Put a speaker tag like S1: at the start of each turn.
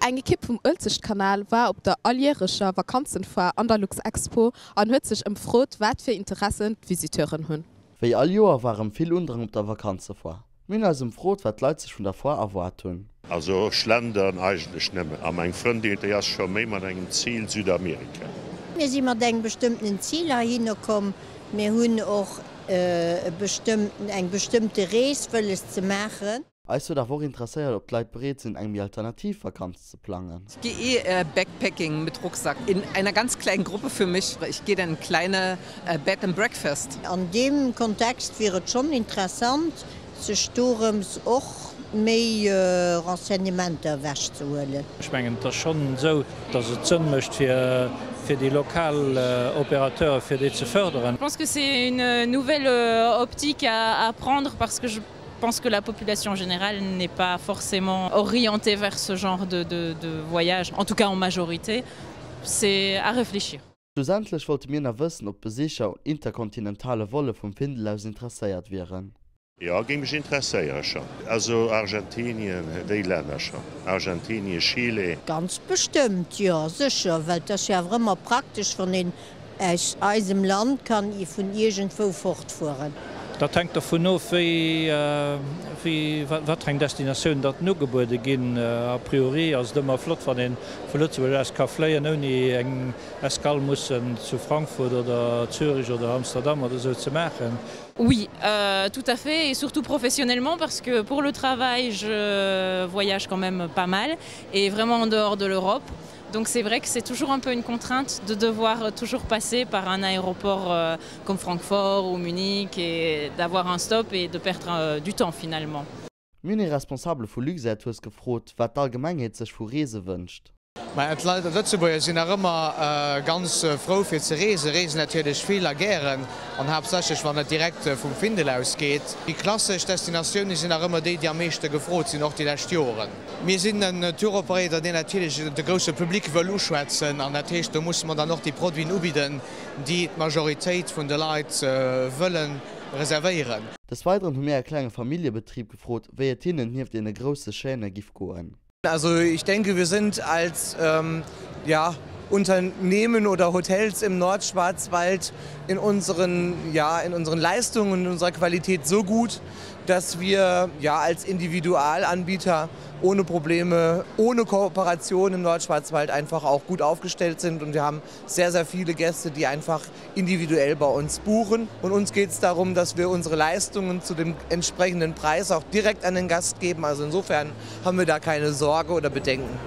S1: Eng Ekipp vum Uelzechtkanal war op der alljäreger Vakanzenfoire an der Luxexpo an huet sech ëmfrot, wat fir Interessen d'Visiteuren hunn.
S2: Wéi all Joer war erëm vill Undrang op der Vakanzefoire. Mir hunn eis ëmfrot, wat d'Leit sech vun der Foire erwaart hunn.
S3: Also schlendern eigentlech nëmmen. A meng Frëndin, déi ass scho méi mat engem Zil, Südamerika.
S4: Mir si mat engem bestëmmtenen Zil heihinner komm. Mir hunn och e bestëmmten, eng bestëmmte Rees wëlles ze maachen.
S2: Eis huet awer och interesséiert, ob d'Leit bereet sinn, eng méi alternativ Vakanz ze plangen.
S5: Ich gehe eh Backpacking mit Rucksack in einer ganz kleinen Gruppe für mich. Ich gehe dann in kleine Bed and Breakfast.
S4: An deem Kontext wier et schonn interessant, sech dorëms och méi Renseignementer ewechzehuelen.
S6: Ech mengen, et ass schonn esou, datt et Sënn mécht, fir fir déi lokal Opérateure fir déi ze förderen.
S7: Je pense que c'est une nouvelle optique à prendre parce que je pense que la population générale n'est pas forcément orientée vers ce genre de, de, de voyage, en tout cas en majorité. C'est à réfléchir.
S2: Schlussendlech wollte mir nach wëssen, ob d'Besicher un interkontinentale Volle vum Findel aus interesséiert wieren.
S3: Jo, géing mech interesséieren schon. Also Argentinien, déi Länner schon. Argentinien, Chile.
S4: Ganz bestëmmt, jo sécher, well 't ass jo awer ëmmer praktesch, wann een Aus eisem Land kann ee vun iergendwou fortfueren.
S6: Dat hänkt dovun of, wéi, wéi, wat fir eng Destinatiounen datt ugebuede ginn. A priori ass et ëmmer flott, wann ee vu Lëtzebuerg aus ka fléien, ouni eng Escale mussen zu Frankfurt oder Zürich oder Amsterdam oder esou ze maachen.
S7: Oui, euh, tout à fait et surtout professionnellement parce que pour le travail je voyage quand même pas mal et vraiment en dehors de l'Europe. Donc c'est vrai que c'est toujours un peu une contrainte de devoir euh, toujours passer par un aéroport euh, comme Francfort ou Munich et d'avoir un stop et de perdre euh, du temps finalement.
S2: Mir hunn ee Responsabele vu Luxair Tours gefrot, wat d'Allgemengheet sech vu Reese wënscht.
S8: Mä d'Leit, d'Lëtzebuerger sinn nach ëmmer ganz frou fir ze reesen, reesen natierlech vill a gären an haaptsächlech wann et direkt vum Findel aus geet. Déi klassesch Destinatioune sinn nach ëmmer déi, déi am meeschte gefrot sinn, och déi lescht Joren. Mir sinn en Tour-Operator, deen natierlech de grousse Public wëll uschwätzen an dat heescht, do musse mer dann och déi Produiten ubidden, déi d'Majoritéit vun de Leit wëlle reservéieren.
S2: Des Weideren hu mir e klenge Familljebetrib gefrot, wéi et hinnen nieft deene grousse Chaîne giff goen.
S8: Also ich denke, wir sind als ja, Unternehmen oder Hotels im Nordschwarzwald in unseren, ja, in unseren Leistungen und in unserer Qualität so gut, dass wir ja, als Individualanbieter ohne Probleme, ohne Kooperation im Nordschwarzwald einfach auch gut aufgestellt sind und wir haben sehr, sehr viele Gäste, die einfach individuell bei uns buchen. Und uns geht es darum, dass wir unsere Leistungen zu dem entsprechenden Preis auch direkt an den Gast geben. Also insofern haben wir da keine Sorge oder Bedenken.